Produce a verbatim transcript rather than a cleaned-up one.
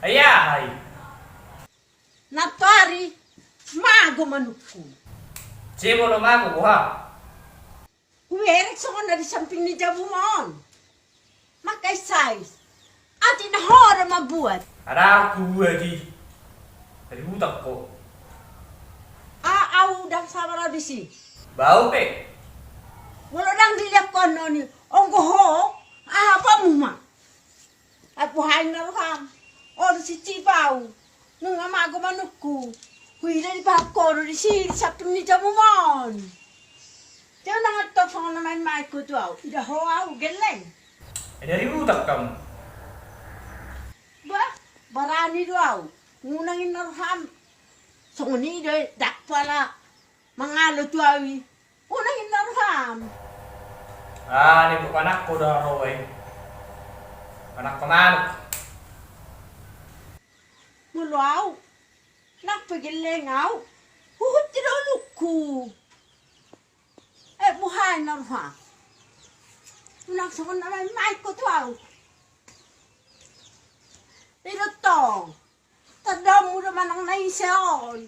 Ai aha i? Nantoari mago manukku. Jebo na mago boha? Hubereng songon na di samping ni jabum on. Mangkasai. Atik na ho do mambuat. Ndang hubuat i. Ribut ho. A, au ndang sabar au disi. Bau pe. Molo ndang dilehon ho i, onggo ho, aha pamu ma? Ai boha inna roham? Olo sicip au. Nunga mago manukku. Huida dipahanku ho do disi di samping ni jabum on. Te unang antong songon na main-main ho tu au. Ida ho au gelleng. Eda ribut ho hamu. Bah, barani do au. Unang inna roham. Songon i do i, ndang pola mangalo tu au i. Unang inna roham. Ah, ni panakko do ro i. Panakko manuk. Molo au, nang pe gelleng au, huhut tu dolokku. Eh, boha inna roham? Unang songon na main-main ho tu au. I do tong. Tandaonmu do manang na ise on.